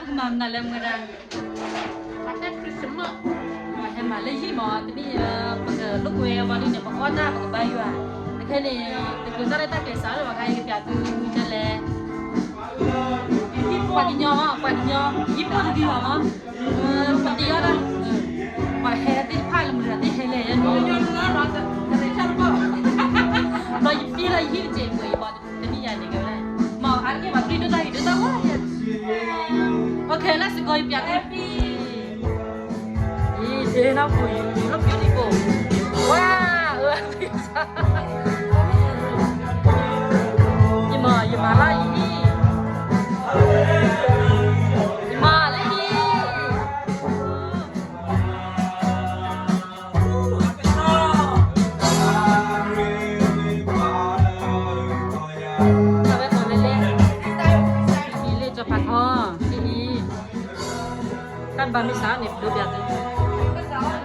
မၤမနုၤလဲၣ်မ့ၢ်ဒၣ်, ပှၤဟဲမၤလၢဟံၣ်မး တမ့ၢ် ပကလိာ်ကွဲဝဲဒ်န့ၣ် ပအီၣ်တၢ်ပကဘါယွၤ, အခဲန့ၣ် တချုးတၢ်ရဲၣ်တၢ်ကျဲၤစးလၢပှၤခါအံၤကပျးသုဒ်လဲၣ်, ပှၤကညီမး ပှၤကညီ ဟံၣ်ဖိတဒံဘၣ်မး, ပှၤတယီၣ်ဒၣ်, ပှၤဟဲသ့ၣ်တဖၣ်လၢမုၢ်တဂၤသ့ၣ်ဟဲလဲၣ်ယဲၢ်, ဒီးယပျံၤလီၤယဟံၣ်တစဲးပှဲၤအံၤဘၣ် တနံၣ်ညါန့ၣ်ကဲဝဲဒၣ်, မ့ၢ်အါတက့ၢ်ဘၣ် ပျံၤဒိၣ်တၢ်ဂ့ၤဒိၣ်တၢ်ဝါယဲၢ်, အိၣ်ခဲလၢစ့ၢ်ကီးယပျးသု, အံၤ စ့နီၢ်ပူၤ you look beautiful, wow, ယမၤ ယမၤလၢယဟံၣ်, ယမၤလၢဟံၣ် အဝဲကိးလဲၣ်လဲၣ်, အံၤလၢကၠီၤဖးထီ, အံၤ, တၢ်ဘါမ့ၢ်စးန့ၣ် ပဒိးပျးသု,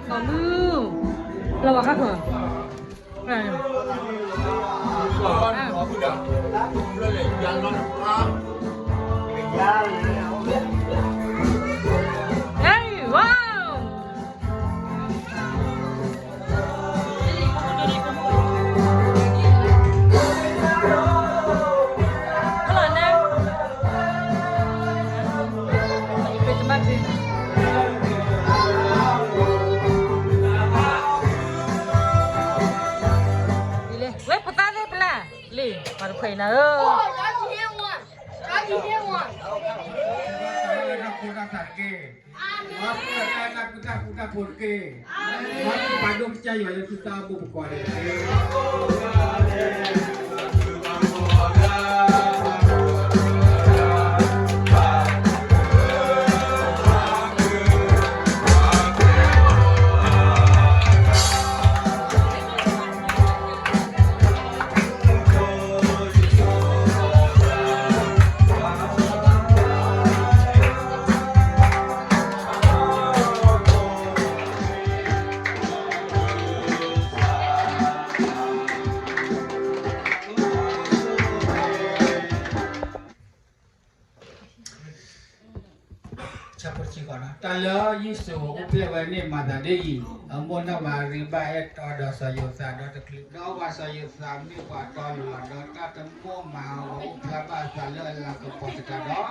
ကိးမုၢ်, လီၤဘၣ်ခါခီ Hey, wow! ဝဲဖိသၣ်သ့ၣ်ဖဲလဲၣ်, လံ, ပှၤတဖှဲးနၤဧၢ, တၢ်ဖိတၢ်တၢ်က့ၤ, ပှၤဒိၣ်ကစၢ်ယွၤလၢသုသးဘိပကွၢ်န့ၣ်တက့ၢ်. တၢ်လၢယ့ၣ်ၡူးအိၣ်ဖျဲၣ်ဝဲန့ၣ်မၤသးဒ်အံၤ, အမိၢ်နီၢ်မၤရံဘၣ်အဲၣ်တီဒီးစီၤယိၤသးဒီးတချုး, ဒီးဝၤစီၤယိၤသးမ့ၢ်ပှၤတီလီၤဒီးတၢ်တမိၣ်မၤအီၤ အိၣ်ဖျါဘၣ်အသးလၢအလၤကပီၤသတးဒီး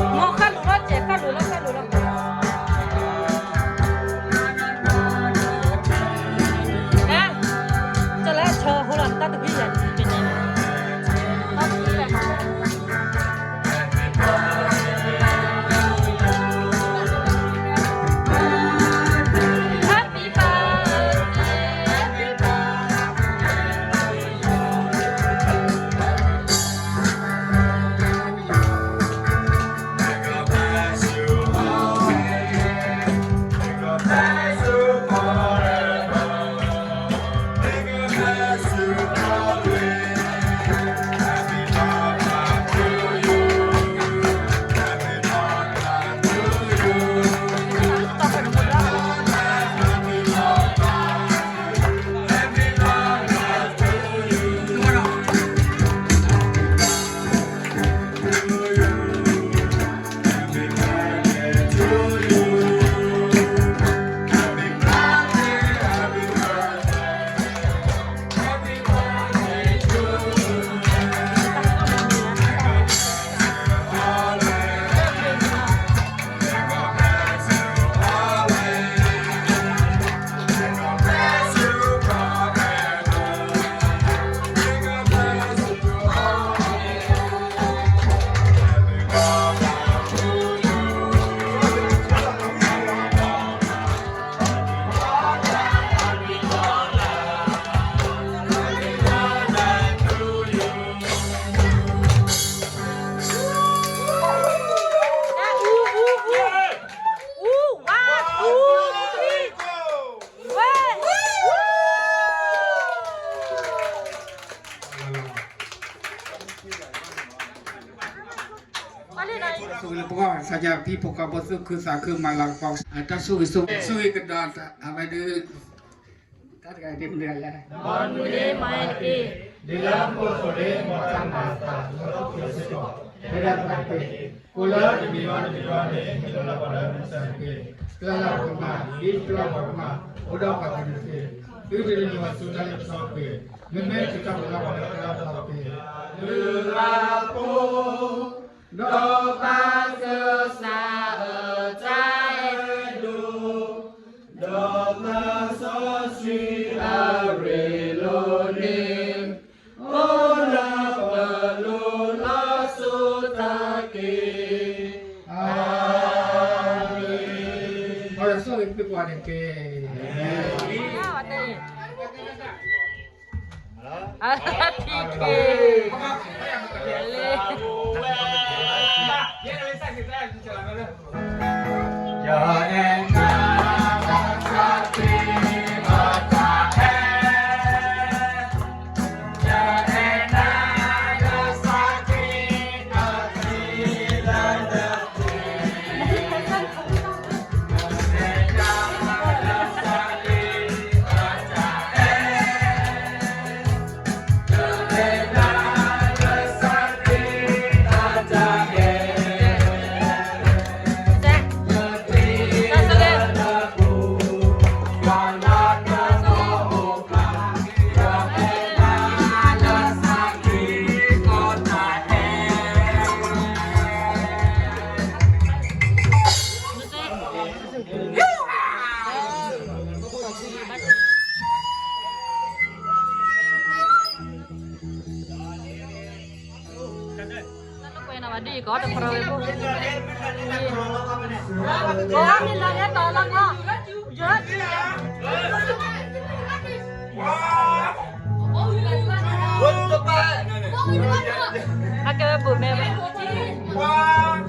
မ့ၢ်ဃၣ်လိၤလီၤ စဲးဃၣ်လိၤလီၤ ဃၣ်လိၤလီၤ, ကလၢဆၢဟိလီၤ တၢ်တဂ့ၢ်ယၤန့ၣ် ဆိၣ်ဂ့ၤလၢပဂီၢ် စၢ်ယွၤဖံးဖိကီၢ်ဖိသူၣ်ခုသးခုမၤလၤကပီၤ တၢ်ဆိၣ်ဂ့ၤဆိၣ်ဂ့ၤကဒီး အဝဲဒၣ် တဂၤတဂ့ၤ, မ်နမူန့ၣ်မၤတက့ၢ်. ဒ်လၢမူခိၣ်သ့ၣ်မ့ၢ်တၢ်မၤအသးလၢဟီၣ်ခိၣ်စ့ၢ်ကီး, ဖဲဒၣ်တဂၤတက့ၢ်. ကိၣ်လၢတမံၤဘၣ်တမံၤဘၣ်န့ၣ် ဟ့ၣ်လီၤလၢပှၤလၢမုၢ်ဆါတက့ၢ်. ပျၢ်လၢပကမၣ်, ဒ်ပျၢ်ပှၤကမၣ်, အိၣ်ဒီးပှၤကလုာ်တက့ၢ်. သုတမ့ၢ်ပှၤဆူးတၢ်လၢပစီတက့ၢ်. မ့မ့ၢ်သုတၢ်ပလၢပှၤလၢပျၢ်လၢပစီတက့ၢ်. လုၢ်လၢ်ဖိ ဒီးဘၣ်ကစၢ်အတၢ်အဲၣ်ဒိး, ဒီးသးစီဆှံအရ့လိာ်န့ၣ်, အိၣ်လၢပလိၤလီၤစိၤတၢ်က့ၤ. အၤမ့ၣ်. ပှၤလၢစီၤလ့ၤသ့ၣ်ပှၤန့ၣ်က့ၤ. အၤမ့ၣ်. အၤမ့ၣ်. One,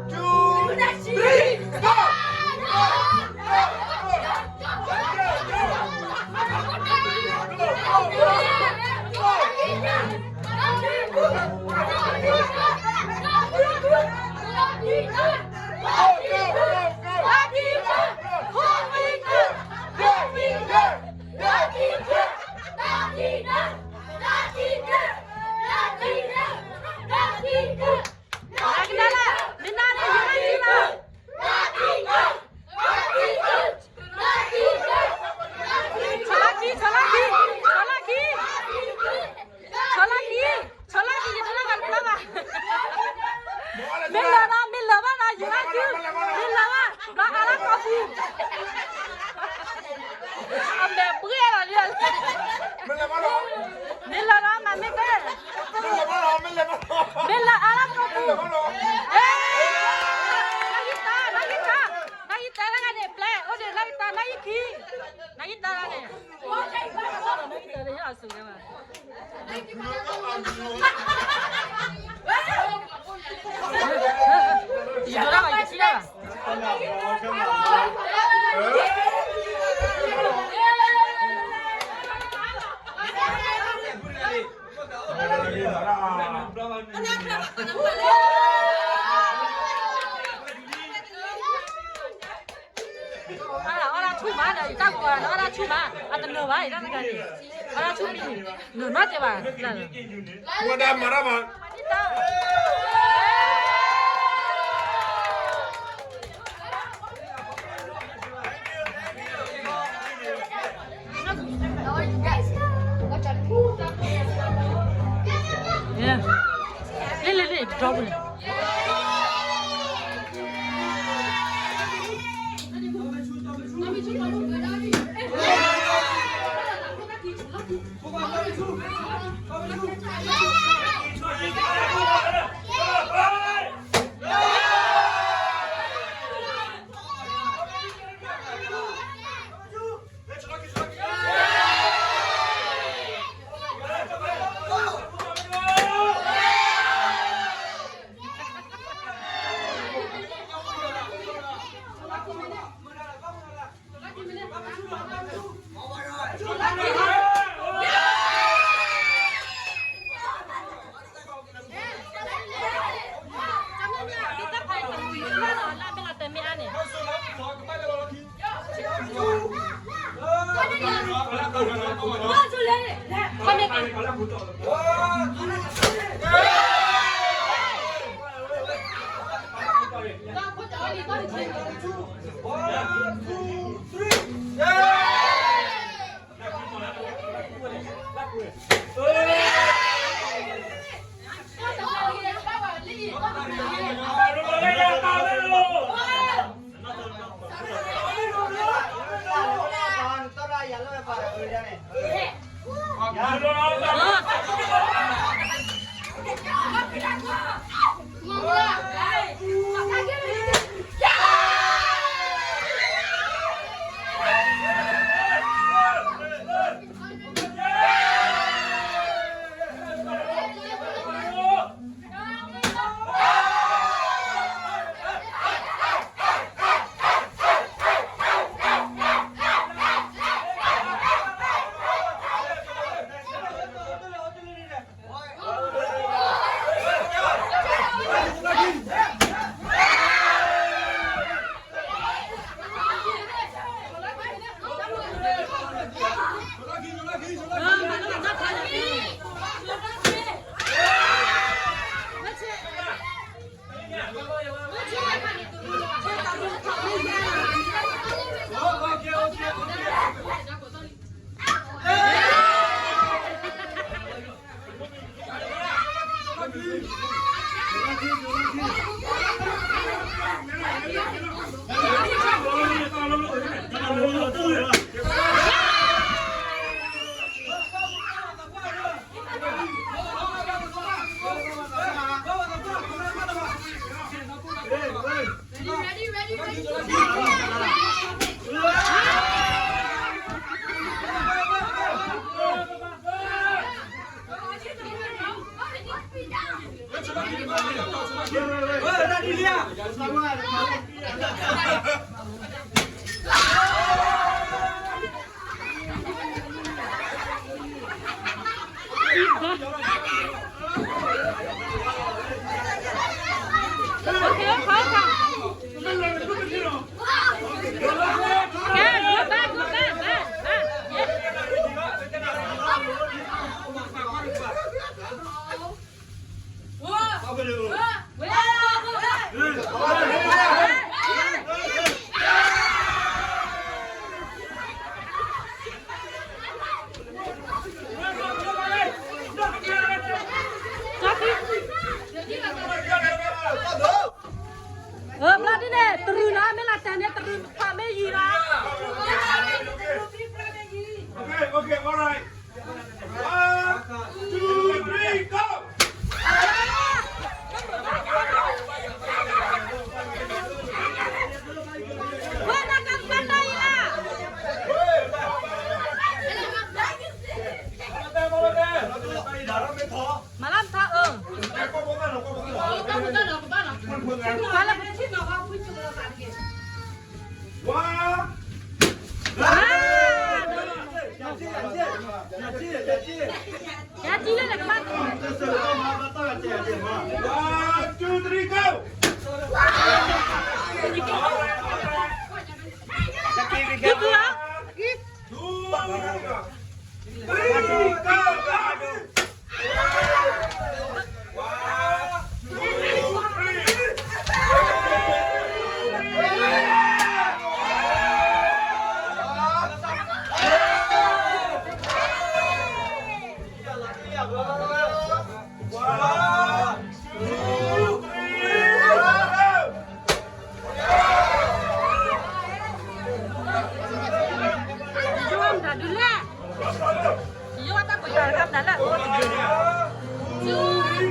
two, three, go! Mela, mela, mela, mela, mela, mela, mela, အမဲာ်ဘှ့ၣ်လီၤလံ, မ့ၢ်လၢၤဒီးမၤမ့ၢ်တဲ, မ့ၢ်လၢအါလၢကပူၤ, နၢ်ဂံၢ်တၢ်, နၢ်ဂံၢ်တၢ်, နၢ်ဂံၢ်တၢ်တဂၤန့ၣ် ပျဲ, အိၣ်ဒီးနၢ်ဂံၢ်တၢ်, နၢ်ဂံၢ်ခံ, နၢ်ဂံၢ်တၢ်တဂၤန့ၣ်, နၢ်ဂံၢ်တၢ်တဂၤန့ၣ်, ယဒိၣ်ဒၣ်ဘၣ်ယထံၣ်ဒၣ်ဘၣ်. အီၣ်ဒၣ်ဆူၣ်မးဒီး ယတၢ်ကိးဂၤန့ၣ် အီၣ်ဒၣ်ဆူၣ်မး, အတနၢၤဘၣ် ယတၢ်တဂၤန့ၣ်, အီၣ်ဒၣ်ဆူၣ်မး, နၢၤနီတစဲးဘၣ်, ဝဲဒၣ်မၤတၢ်မၤ လ့လ့လ့ ဒီပုၢ်န့ၣ် ဘျီဒ်န့ၣ် တရူးလီၤ မ့ၢ်လၢတၢ်န့ၣ် တရူးဖးမ့ၢ်ယံၤလီၤ. Okay, okay, all right. One, two, three, go! မၤလၢမထါအၢ ယၤကံလၢနကဘၣ် One, two, three, go! ကံကံလီၤ Two,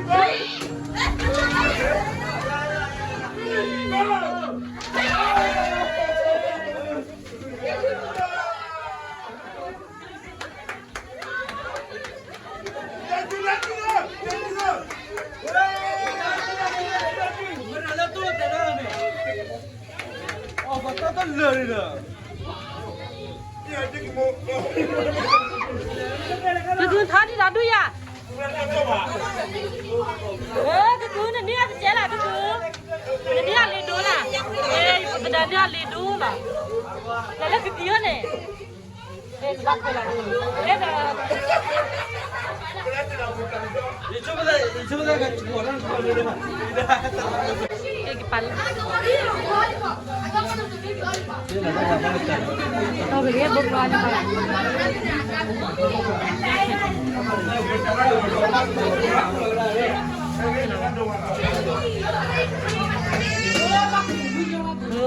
three, go! ကကုၤထီၣ်ဒံးဒီးဒုးယၤ, ကကုၤနန့ၢ်အတကဲလၢ် ကကုၤ, နန့ၢ်အလ့ၤဒိလၢ်, ပဒၣ်န့ၢ်အလ့ၤဒိလီၤ, တၢ်လၢကသံၣ်အီၤန့ၣ်, လၢဒီး,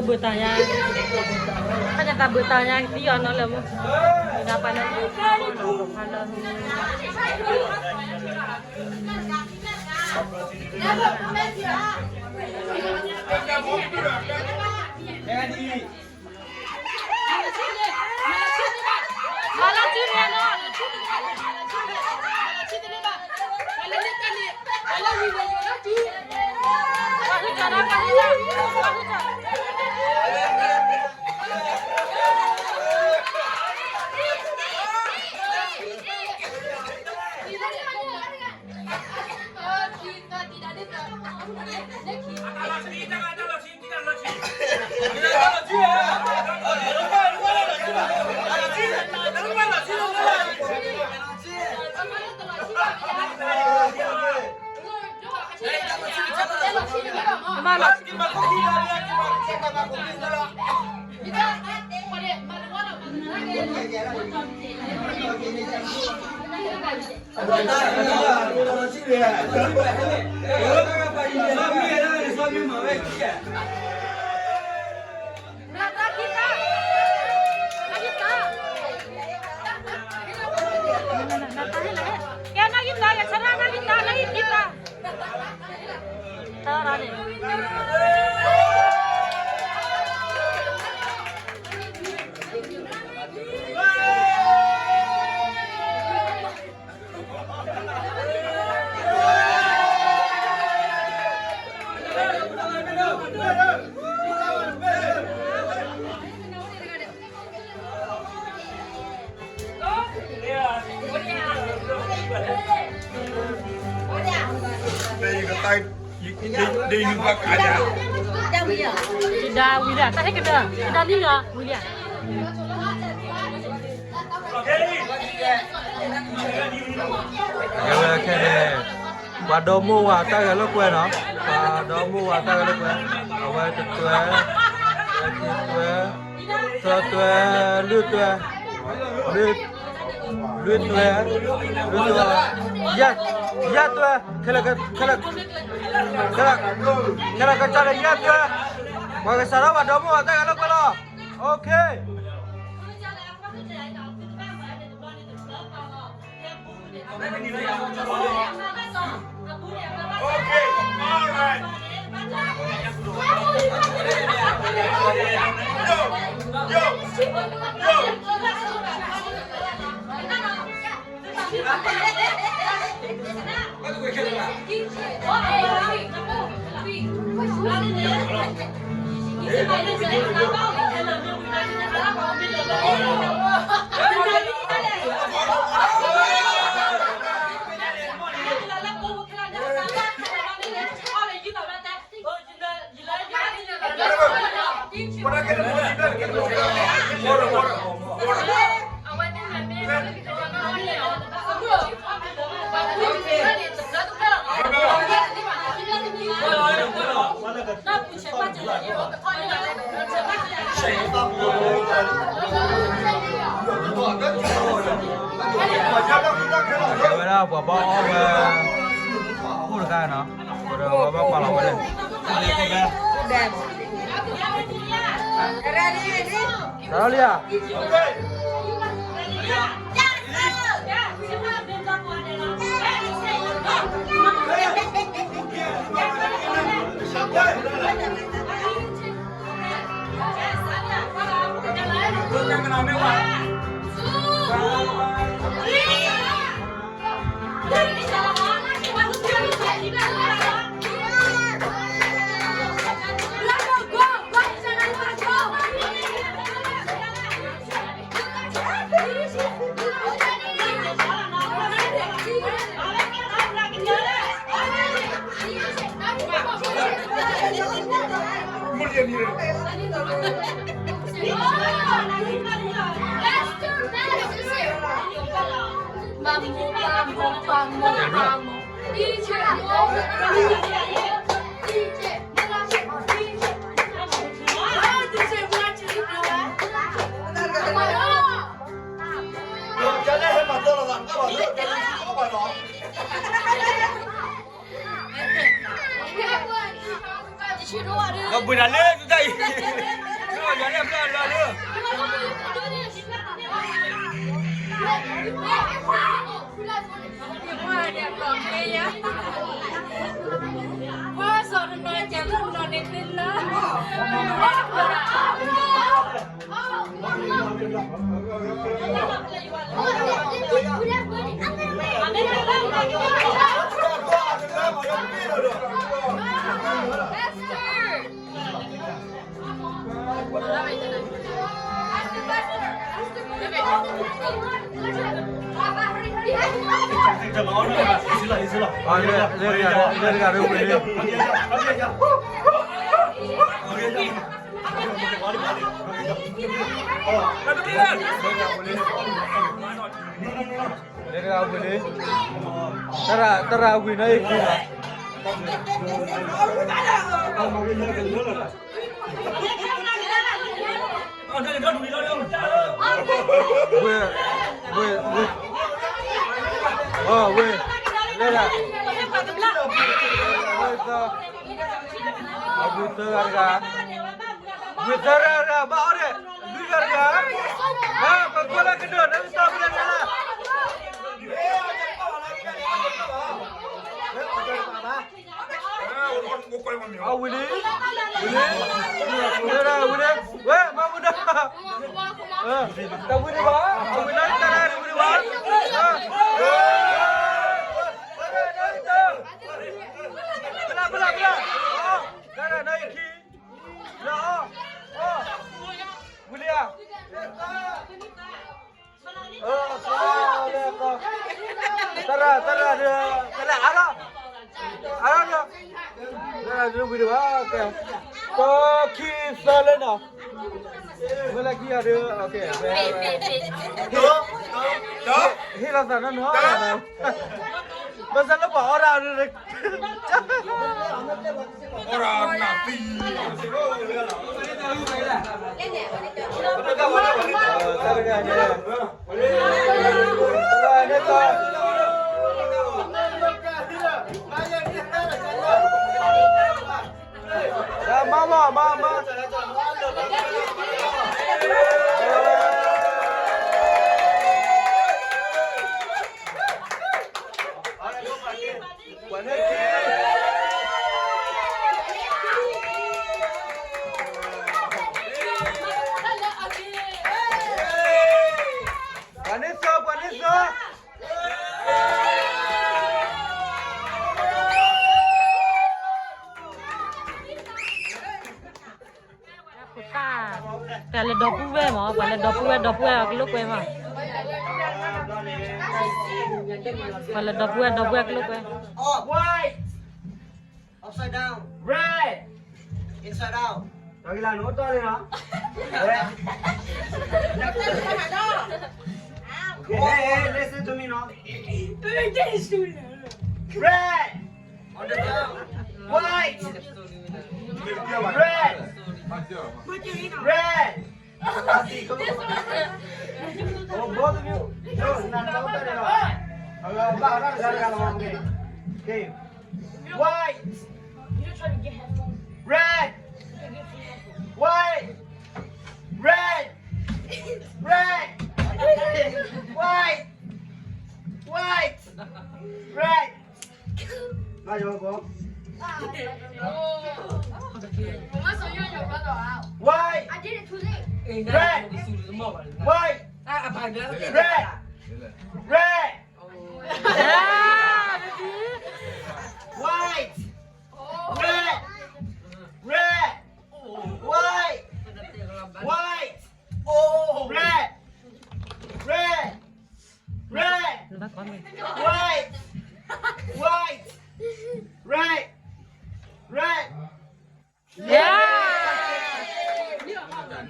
ဘုးတၢ်ယါ, တၢ်ဘုးတၢ်ယါသံအီၤနီၤလၢမူ, ဒၣ်ပှၤလၢ တဒါဝံၤလံ တၢ်ဟဲကဒါ တဒါလံလီၤ ဝံၤလံ. ကဲဝဲခဲန့ၣ် ပှၤဒီမိၢ်ဝၤတၢ်ဂဲၤလိာ်ကွဲနီၤ, ပှၤဒီမိၢ်ဝၤတၢ်ဂဲၤလိာ်ကွဲ, အဝဲတတွဲ, ခံတွဲ, သၢတွဲ, လွံၢ်တွဲ, လွံၢ်, လွံၢ်တွဲ, လွံၢ်တွဲ, ယဲၢ်, ယဲၢ်တွဲ, ခဲလၢာ်, ခဲလၢာ်, ခဲလၢာ်ကစၢ်လၢယဲၢ်တွဲ, ပှၤကစၢ်ဒီးပှၤဒီမိၢ်ဝၤတၢ်ဂဲၤလိာ်ကွဲလီၤ. Okay. Okay, all right. Yo, yo, yo. အဝဲဒၣ်ပှၤဘၣ်အီၣ်ဝဲ အိၣ်တခါနီၤ, ပှၤဘၣ်ကွၢ်လီၤဝဲန့ၣ်, တၢ်လီၤလံဧါ. ဒီးပှ့ၤတၢ်လၢသုတၢ်အံၤ, ဒီးယၤလၢအဘျါလၢလၢ လၢတဂၤဝံၤလံ, တရၣ်ဝံၤနီၢ်အံၤခံလီၤ. ဝ့ၢ်, ဝ့ၢ်, ဝ့ၢ်, အဝ့ၢ်, လၢဒၣ်, ဝ့ၢ်သၢ, အဝ့ၢ်သၢဂၤတဂၤ, ဝ့ၢ်သၢဂၤတဂၤ ဘၣ်အီၤဒီး လွံၢ်ဂၤတဂၤ, ပကွၢ်လၢကဒိၣ် နမ့ၢ်သီပူၤလၢနၤလၢ အဝံၤလံ, ဝံၤလံ, ဝံၤလံ, ဝဲ မၤမူဒါ, တဝံၤဒံးဘၣ်, အဝံၤလၢတၢ်တဝံၤဒံးဘၣ်, ဖျါဖျါဖျါ, တၢ်တၢ်နီၢ်အံၤခံ, လၢအီၤ, ဝံၤလံဧါ. သရၣ်, သရၣ်ဒီး သရၣ်အါထီၣ်, အါထီၣ်ဒီး, သရၣ်ဒုးဝံၤဒံးဘၣ်, ကဲ, တၢ်ခံသၢလၢနီၤ, မ့ၢ်လၢခံဂၤဒီး, ဟ့ၣ်လီၤသးနီၢ်နီၢ်, ဘၣ်ဆၣ်လၢပှၤအီၣ်ဒၣ်ဒီး အီၣ်ဒၣ်နးသံ, မၤမး, မၤမး. ပှၤန့ၢ်သၢ, ပှၤန့ၢ်သၢ. ပှၤလဲၤဒီပုၢ်ဝဲၢ်မး, ပှၤလဲၤဒီပုၢ်ဝဲၢ်, ဒီပုၢ်ဝဲၢ်အကလိာ်ကွဲမး, ပှၤလဲၤဒီပုၢ်ဝဲၢ်, ဒီပုၢ်ဝဲၢ်အကလိာ်ကွဲ. Upside down. Red. Inside out. တၢ်ဂ့ၢ်လၢနအိၣ်တီၢ်လံနီၤ. Red. Okay, hey, hey, listen to me now. Red. On the ground. White. Red. Red. Oh, both of you. No, no, no, no, no. Okay. White. Red. White. Red. Red. White. White. Red. White. Red. White. Red. Red. White. Red. Red. White. White. Red. Red. Red. White. White. Red. Red. Yeah.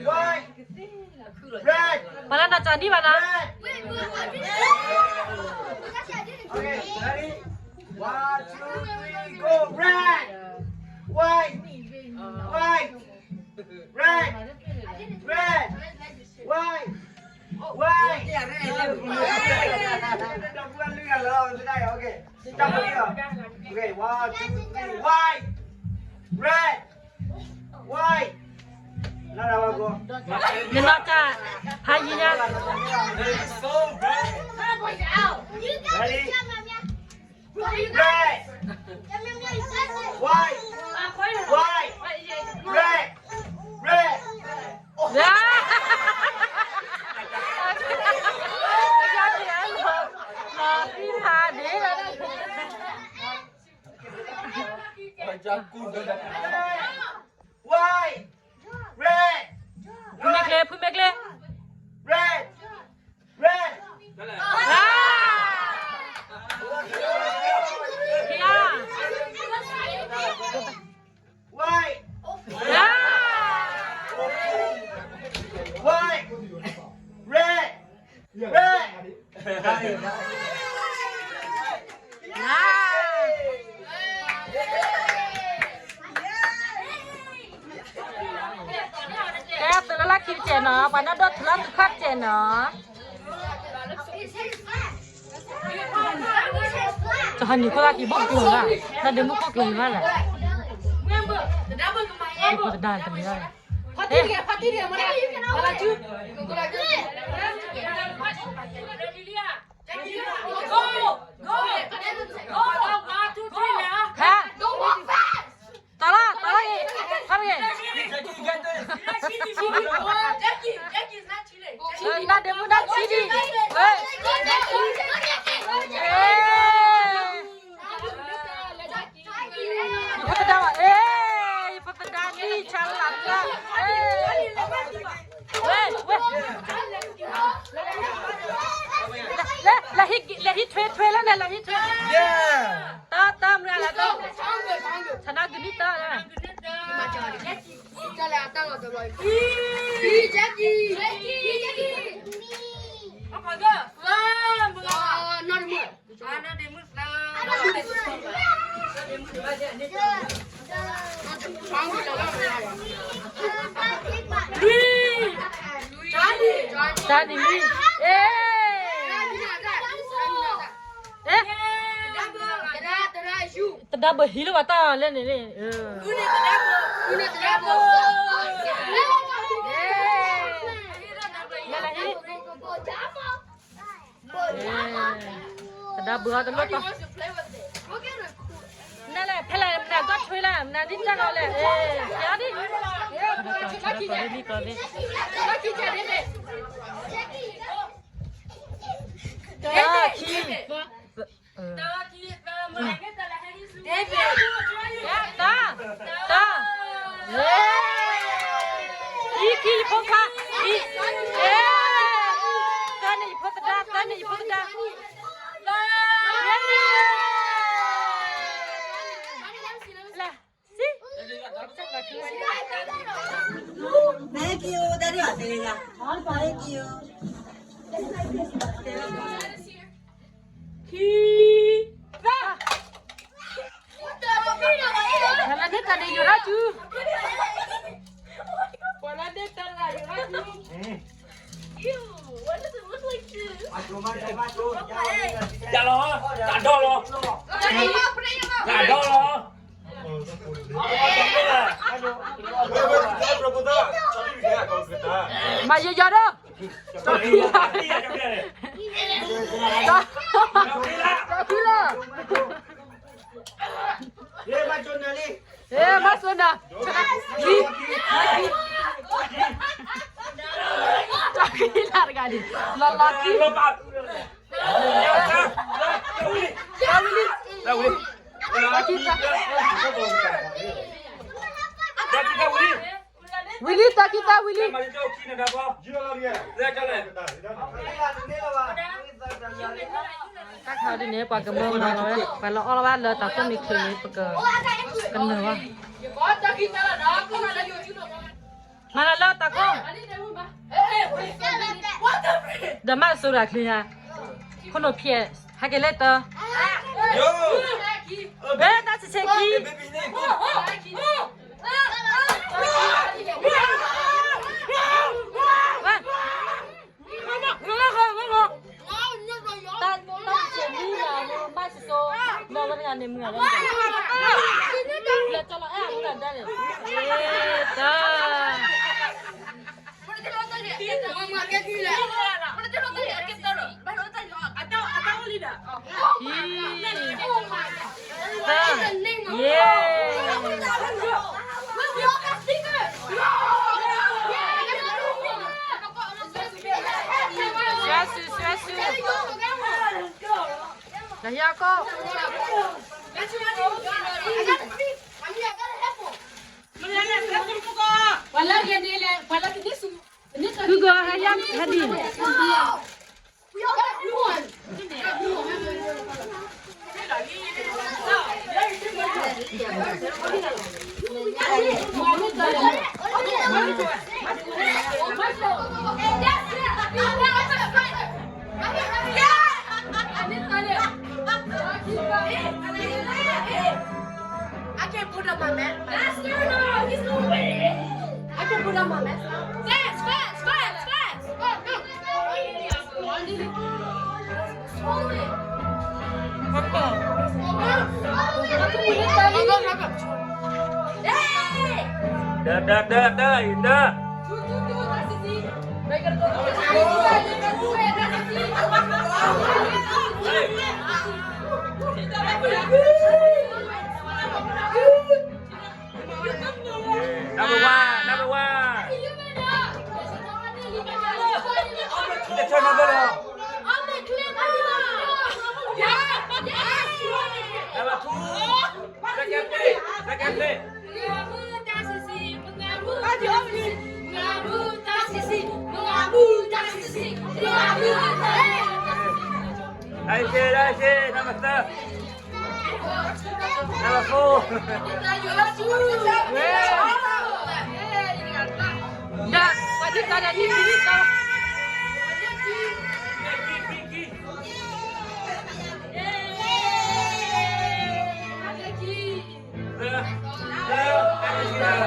White. Red. ပှၤလၢနၤကၠီနံၣ်ဘၣ်နၤ. Red. Okay, ready? One, two, three, go. Red. White. White. Red. Red. White. White. Okay. Okay, one, two, three. White. Red. White. နနီၢ်ကၢ် ဖးယံၤညါ Ready? Red. White. White. Red. Red. ဖုမဲကျဲ ဖုမဲကျဲ Red. Red. ဖျါ White. White. Red. Red. ကဲ သုလၢလၢခံတကဲးနီၤ ပှၤနီၢ်ဒိၣ်ထူလၢသုခီၣ်တကဲးနီၤ တဟါနံၤခိၣ်လၢခံဘီၣ်ကျိၤဘၣ် တၢ်ဒုးမုၢ်ခိၣ်ကျိၤဘၣ်လဲၣ် ဖိတဒါတမံၤဘၣ် ဖဲ တလီၤ တလီၤဂ့ၤ ထီၣ်ဂ့ၤ နၢ်ဒ့မုၢ်နၢ်ဆံးဒံး ဝဲ ယဖိသဒါဘၣ် အဲ ယဖိသဒါနံၣ်ဆါလၢ်လၢ် ဝဲ ဝဲ လဲၤ လဲၤဟံးထွဲထွဲလၢန့ၣ် လဲၤဟံးထွဲ တၢ်တၢ်မုၢ်လၢ်လၢ် ဆန္ဒ ကနံၣ်တၢ်လၢ တၢ်နံၤမံၤ အဲ အဲ တဒါဘၢဟံးလၢပှၤတၢ်လဲၣ်န့ၣ်န့ၣ် တဒါဘၢအီၤတလိၣ်တီၢ် နလဲၣ် ဖဲလဲၣ် မနၤကီၢ်ထွဲလၢ မနၤဒ်တၢ်ဂီၤလဲၣ် ယၤဒ် ကီၢ်ဒ် ကီၢ်ဒ် တၢ်ခံ တၢ် တၢ် ခံ ခံ ယဖိခွါ ခံ သၢန့ၣ်ယဖိသဒါ သၢန့ၣ်ယဖိသဒါ Thank you. Thank you. ခံ သၢ ပှၤလၢဒ့တၢ်န့ၣ်ယိးထီၣ်စု ပှၤလၢဒ့တၢ်န့ၣ်ယိးထီၣ်စု ယၤလီၤ တၢ်ဒီလီၤ တၢ်ဒီလီၤ မၤယယီၤဒီး တၢ်ခံလီၤ တၢ်ခံလီၤ မၤစိနၢ် တၢ်ခံလီၤတဂၤန့ၣ် လီၤလီၤခံ တၢ်ဝံၤလံ တၢ်ဝံၤလံ တၢ်ခံသၢ ဝံၤလံ တၢ်ခံသၢဝံၤလံ တၢ်ခါဒ်န့ၣ် ပှၤကမၢမၤလီၤဝဲ ပှၤလၢအီၣ်လီၤဘၣ်လၢတၢ်ကိးမံၤချ့န့ၣ် ပက ကနၢၤဘၣ် မၤလၢလၢတၢ်ကိး ဒီးမၤစိၤတၢ်ချ့ဧါ ခိၣ်နူာ်ဖျဲး ဟဲက့ၤလၢတၢ် ဘဲတၢ်ဆံးဆံးခံ, တၢ်ဆံးဆံးခံလီၤ မၤစံစိ, နီၢ်ဝဲတဂၤန့ၣ်မုၢ်ဂၤလၢ, လၢကၠီလီၤအဲၣ်အမုၢ်ဂၤဒၣ်န့ၣ်, တၢ် တၢ်, ယ့ၢ်, စွဲစု စွဲစု, ဒီးဟံၣ်ကီၢ် Who go higher, Hadi? I can put on my mask. Master, no, he's not ready. I can put on my mask now. Fast, fast, fast, fast. Go, go. Swallow it. Swallow it, hurry. Hey! တၢ် တၢ် တၢ် တၢ် တၢ် Number one, number one. Number two. Number two. Second place. Second place. ဒါရှိ ဒါရှိ number three. Number four. ဒါ ပှၤဒုးတၢ်ဒီးနံၣ်နံၣ်တၢ် ခါန့ၣ် ပပျၢ်ဖိကမိၣ်ဝဲပမၤ Christmas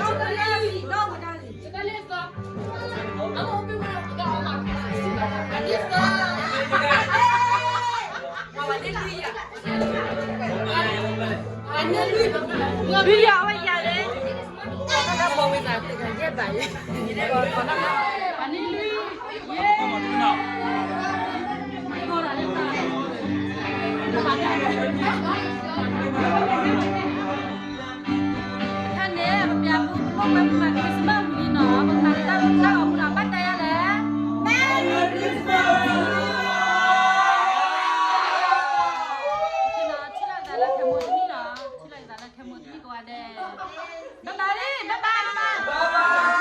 ဝံၤလံနီၤ, ပမၤတၢ်လၢတၢ်ဂီၤမူနီၤ, ဘၣ်တဲယၤလဲၣ်. Merry Christmas. ထံၣ်လိာ်သးလၢခဲမိၣ်တနံၣ်နီၤ, ထံၣ်လိာ်သးလၢခဲမိၣ်တနံၣ်ကိးဂၤဒဲး. Bye bye လံ, bye bye, bye bye.